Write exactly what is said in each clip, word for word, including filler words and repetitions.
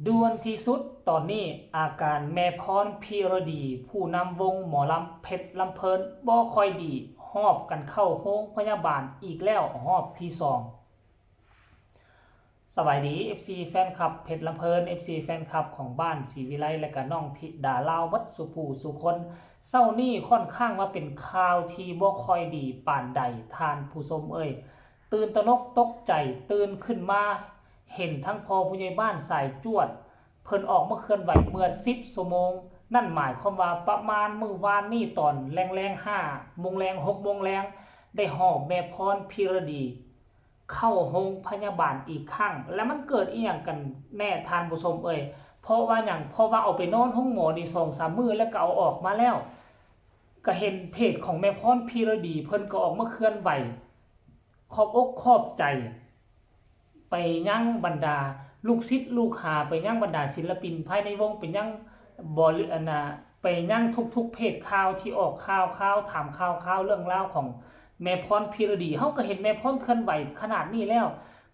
ด่วนที่สุดตอนนี้ อาการแม่พรพีรดี ผู้นำวงหมอลำเพชรลำเพลินบ่ค่อยดี หอบกันเข้าโรงพยาบาลอีกแล้ว หอบที่สอง สบายดี เอฟซี แฟนคลับเพชรลำเพลิน เอฟซี แฟนคลับของบ้านศรีวิไล และก็น้องธิดาลาวเบิดสู่ผู้สู่คน เช้านี้ค่อนข้างว่าเป็นข่าวที่บ่ค่อยดีปานใด ท่านผู้ชมเอ้ย ตื่นตระหนกตกใจ ตื่นขึ้นมา เห็นทั้งพ่อผู้ใหญ่บ้านสายจวด เพิ่นออกมาเคลื่อนไหวเมื่อสิบชั่วโมง นั่นหมายความว่าประมาณมื้อวานนี้ตอนแลงๆ ห้าโมงแลง หกโมงแลง ได้หอบแม่พรพีรดี เข้าโรงพยาบาลอีกครั้ง แล้วมันเกิดอีหยังกันแน่ท่านผู้ชมเอ้ย เพราะว่าหยัง เพราะว่าเอาไปนอนโรงหมอนี่สองสามมื้อแล้วก็เอาออกมาแล้ว ก็เห็นเพจของแม่พรพีรดี เพิ่นก็ออกมาเคลื่อนไหว ขอบอกขอบใจ ไปยังบรรดาลูกศิษย์ลูกหา ไปยังบรรดาศิลปินภายในวง ไปยังบริ อันน่ะ ไปยังทุกๆเพจข่าวที่ออกข่าวข่าวถามข่าวข่าวเรื่องราวของแม่พรพีรดี เฮาก็เห็นแม่พรเคลื่อนไหวขนาดนี้แล้ว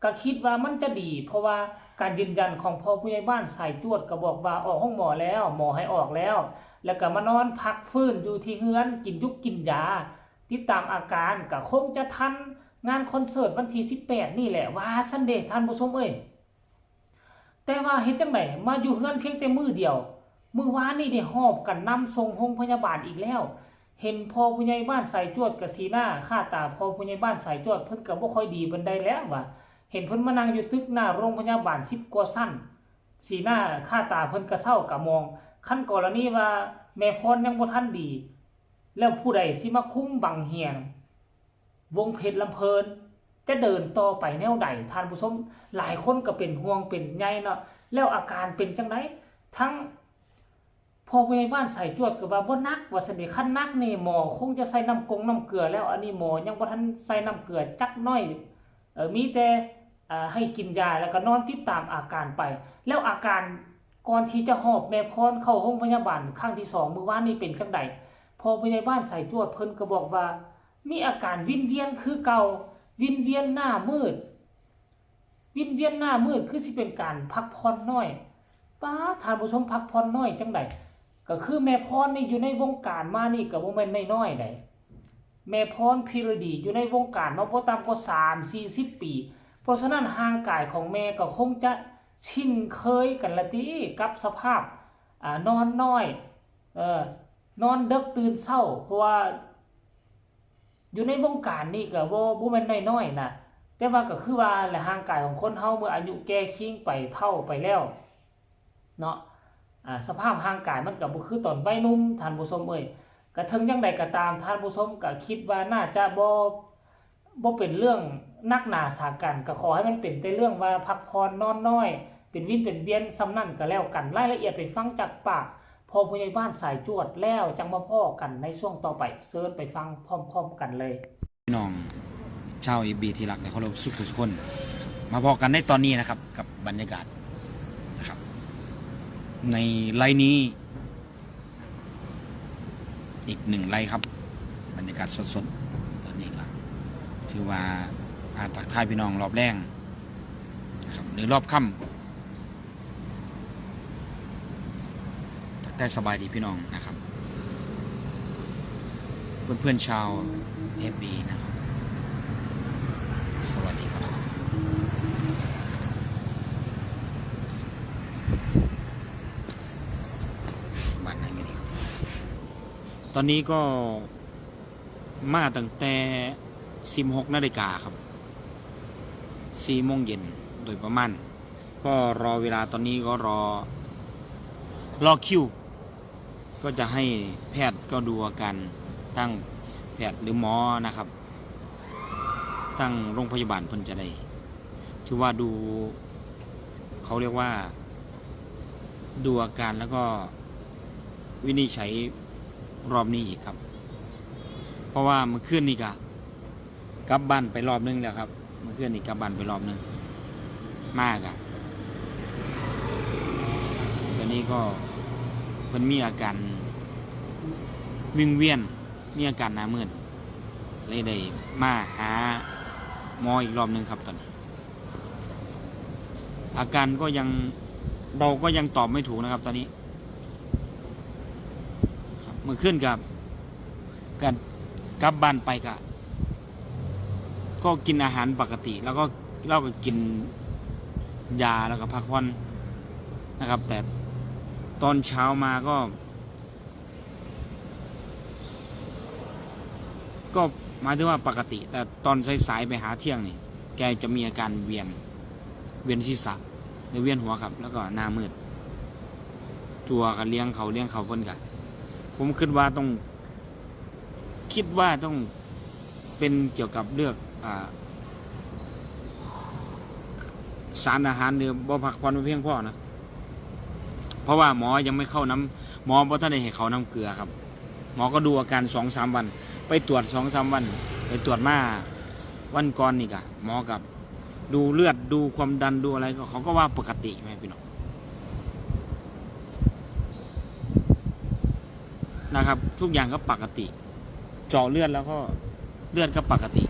ก็คิดว่ามันจะดี เพราะว่าการยืนยันของพ่อผู้ใหญ่บ้านสายจวดก็บอกว่าออกโรงหมอแล้ว หมอให้ออกแล้ว แล้วก็มานอนพักฟื้นอยู่ที่เฮือน กินยุกกินยา ติดตามอาการ ก็คงจะทันงานคอนเสิร์ตวันที่สิบแปดนี่แหละ ว่าซั่นเด้ท่านผู้ชมเอ้ย แต่ว่าเฮ็ดจั่งใด มาอยู่เฮือนเพียงแต่มื้อเดียว มื้อวานนี่ได้หอบกันนำส่งโรงพยาบาลอีกแล้ว เห็นพ่อผู้ใหญ่บ้านสายจวดกับสีหน้าค่าตาพ่อผู้ใหญ่บ้านสายจวด เพิ่นก็บ่ค่อยดีปานใดแล้วว่า เห็นเพิ่นมานั่งอยู่ตึกหน้าโรงพยาบาลสิบกว่าชั้น สีหน้าค่าตาเพิ่นก็เศร้ากะหมอง คันกรณีว่าแม่พรยังบ่ทันดี แล้วผู้ใดสิมาคุมบังเหียน วงเพชรลำเพลิน จะเดินต่อไปแนวใด ท่านผู้ชม หลายคนก็เป็นห่วงเป็นใยเนาะ แล้วอาการเป็นจั่งใด ทั้งพ่อผู้ใหญ่บ้านสายจวดก็ว่าบ่หนัก ว่าซั่นเด้ คันหนักนี่หมอคงจะใส่น้ำกงน้ำเกลือแล้ว อันนี้หมอยังบ่ทันใส่น้ำเกลือจักหน่อย เอ่อ มีแต่ อ่า ให้กินยาแล้วก็นอนติดตามอาการไป แล้วอาการก่อนที่จะหอบแม่พรเข้าโรงพยาบาลครั้งที่สองมื้อวานนี้เป็นจั่งใด พ่อผู้ใหญ่บ้านสายจวดเพิ่นก็บอกว่า มีอาการวิงเวียนคือเก่า วิงเวียนหน้ามืด วิงเวียนหน้ามืดคือสิเป็นการพักผ่อนน้อย ป๊าด ท่านผู้ชม พักผ่อนน้อยจั่งใด ก็คือแม่พรนี่อยู่ในวงการมานี่ก็บ่แม่นน้อยๆ ใด แม่พรพีรดีอยู่ในวงการมาบ่ต่ำกว่าสามสี่สิบปี เพราะฉะนั้นร่างกายของแม่ก็คงจะชินเคยกันละติกับสภาพ อ่า นอนน้อย เออ นอนดึกตื่นเช้า เพราะว่าอยู่ในวงการนี่ก็บ่ บ่แม่นน้อยๆ นะ แต่ว่าก็คือว่าแหละ ร่างกายของคนเฮาเมื่ออายุแก่คิงไป เฒ่าไปแล้วเนาะ อ่า สภาพร่างกายมันก็บ่คือตอนวัยหนุ่ม ท่านผู้ชมเอ้ย กะเถิงจั่งใดก็ตาม ท่านผู้ชมก็คิดว่าน่าจะบ่ บ่เป็นเรื่องหนักหนาสาหัส ก็ขอให้มันเป็นแต่เรื่องว่าพักผ่อนนอนน้อย เป็นวิงเป็นเวียนส่ำนั้นก็แล้วกัน รายละเอียดไปฟังจากปากพ่อผู้ใหญ่บ้านสายจวด แล้วจั่งมาพ้อกันในช่วงต่อไป เชิญไปฟังพร้อมๆ กันเลย พี่น้องชาว เอฟซี ที่รักและเคารพทุกๆ คน มาพ้อกันในตอนนี้นะครับ กับบรรยากาศนะครับ ในไลฟ์นี้ อีกหนึ่งไลฟ์ครับ บรรยากาศสดๆ ตอนนี้ก็ถือว่า อ่า ทักทายพี่น้องรอบแลงนะครับ หรือรอบค่ำ ทักทายสบายดีพี่น้องนะครับ เพื่อนๆ ชาว เอฟซี นะครับ สวัสดีครับ บ้านไหนไม่ดีครับ ตอนนี้ก็มาตั้งแต่สิบหกนาฬิกาครับ สี่โมงเย็นโดยประมาณ ก็รอเวลา ตอนนี้ก็รอ รอคิว ก็จะให้แพทย์ก็ดูอาการ ทั้งแพทย์หรือหมอนะครับ ทั้งโรงพยาบาลเพิ่นจะได้ ถือว่าดู เขาเรียกว่า ดูอาการแล้วก็วินิจฉัยรอบนี้อีกครับ เพราะว่าเมื่อคืนนี่ก็กลับบ้านไปรอบนึงแล้วครับ เมื่อคืนนี่กลับบ้านไปรอบนึง มากอะ ตอนนี้ก็เพิ่นมีอาการวิงเวียน มีอาการหน้ามืด เลยได้มาหาหมออีกรอบนึงครับตอนนี้ อาการก็ยัง เราก็ยังตอบไม่ถูกนะครับตอนนี้ครับเมื่อคืนกับกันกลับบ้านไปกะ ก็กินอาหารปกติ แล้วก็เราก็กินยาแล้วก็พักผ่อนนะครับ แต่ตอนเช้ามาก็ ก็หมายถึงว่าปกติ แต่ตอนสายๆไปหาเที่ยงนี่ แกจะมีอาการเวียน เวียนศีรษะหรือเวียนหัวครับ แล้วก็หน้ามืด จั่วกับเลี้ยงเขาเลี้ยงเขาเพิ่นกะ ผมคิดว่าต้อง คิดว่าต้องเป็นเกี่ยวกับเรื่องอ่า สารอาหารหรือบ่พักผ่อนบ่เพียงพอนะ เพราะว่าหมอยังไม่เข้าน้ำหมอบ่ทันได้ให้เข้าน้ำเกลือครับ หมอก็ดูอาการสองสามวัน ไปตรวจสองสามวัน ไปตรวจมาวันก่อนนี่กะหมอกับดูเลือดดูความดันดูอะไรก็เขาก็ว่าปกติไหมพี่น้องนะครับ ทุกอย่างก็ปกติ เจาะเลือดแล้วก็เลือดก็ปกติ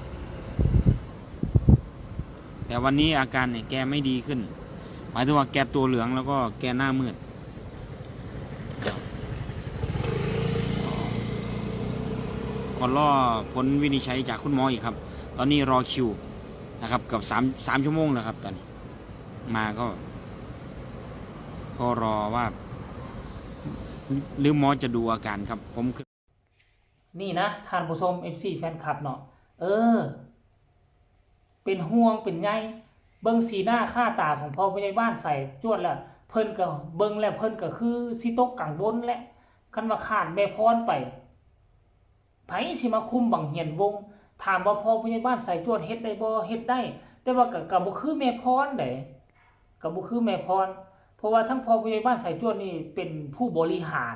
แต่วันนี้อาการเนี่ยแกไม่ดีขึ้น หมายถึงว่าแกตัวเหลืองแล้วก็แกหน้ามืด ก็รอผลวินิจฉัยจากคุณหมออีกครับ ตอนนี้รอคิวนะครับเกับสามสามชั่วโมงแล้วครับ ตอนนี้ มาก็ ก็รอว่า หรือหมอจะดูอาการครับ ผมคือ นี่นะท่านผู้ชม เอฟซี แฟนคลับเนาะ เออ เป็นห่วงเป็นใย เบิ่งสีหน้าค่าตาของพ่อผู้ใหญ่บ้านสายจวดแล้ว เพิ่นก็เบิ่งแล้วเพิ่นก็คือสิตกกังวลแหละ คันว่าขาดแม่พรไป ไผสิมาคุมบังเหียนวง ถามว่าพ่อผู้ใหญ่บ้านสายจวดเฮ็ดได้บ่ เฮ็ดได้ แต่ว่าก็ก็บ่คือแม่พรได๋ ก็บ่คือแม่พร เพราะว่าทั้งพ่อผู้ใหญ่บ้านสายจวดนี่เป็นผู้บริหาร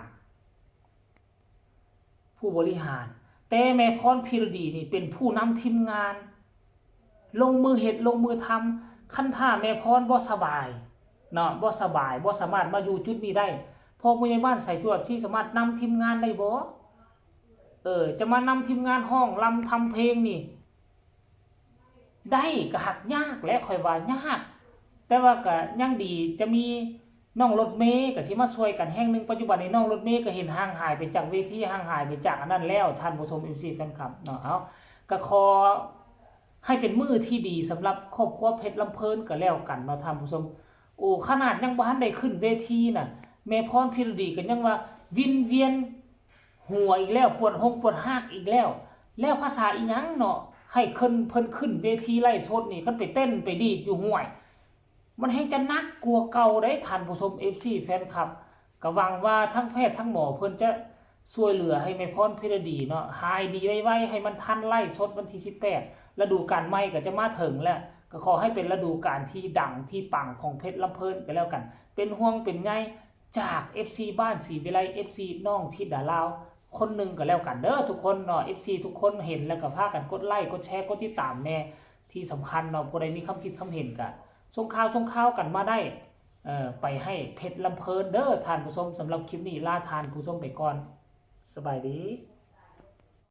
ผู้บริหาร แต่แม่พรพิรดีนี่เป็นผู้นำทีมงาน ลงมือเฮ็ดลงมือทำ คันถ้าแม่พรบ่สบายเนาะ บ่สบาย บ่สามารถมาอยู่จุดนี้ได้ พ่อผู้ใหญ่บ้านสายจวดสิสามารถนำทีมงานได้บ่ เออ จะมานำทีมงานฮ้องรำทำเพลงนี่ ได้ก็หากยากแหละ ข้อยว่ายาก แต่ว่าก็ยังดีจะมีน้องรถเมย์ก็สิมาช่วยกันแฮงหนึ่ง ปัจจุบันนี้น้องรถเมย์ก็เห็นห่างหายไปจากเวที ห่างหายไปจากอันนั้นแล้ว ท่านผู้ชม เอฟซี แฟนคลับเนาะ เอา ก็ขอให้เป็นมื้อที่ดีสำหรับครอบครัวเพชรลำเพลินก็แล้วกันเนาะท่านผู้ชม โอ้ ขนาดยังบ่ทันได้ขึ้นเวทีน่ะ แม่พรพิรดีก็ยังว่าวินเวียนหัวอีกแล้ว ปวดหงปวดหากอีกแล้ว แล้วภาษาอีหยังเนาะ ให้เพิ่น เพิ่นขึ้นเวทีไลฟ์สดนี่ คันไปเต้นไปดีดอยู่ ห่วย มันแฮงจะหนักกว่าเก่าเด้ท่านผู้ชม เอฟซี แฟนคลับ ก็หวังว่าทั้งแพทย์ทั้งหมอเพิ่นจะช่วยเหลือให้แม่พรพิรดีเนาะ หายดีไวๆ ให้มันทันไลฟ์สดวันที่สิบแปด ฤดูกาลใหม่ก็จะมาถึงแล้ว ก็ขอให้เป็นฤดูกาลที่ดังที่ปังของเพชรลำเพลินก็แล้วกัน เป็นห่วงเป็นใยจาก เอฟซี บ้านศรีวิไล เอฟซี น้องธิดาลาว คนหนึ่งก็แล้วกันเด้อทุกคนเนาะ เอฟซี ทุกคนเห็นแล้วก็พากันกดไลค์ กดแชร์ กดติดตามแน่ ที่สำคัญเนาะ ผู้ใดมีคำคิดคำเห็นก็ส่งข่าว ส่งข่าวกันมาได้ เอ่อ ไปให้เพชรลำเพลินเด้อท่านผู้ชม สำหรับคลิปนี้ลาท่านผู้ชมไปก่อน สบายดี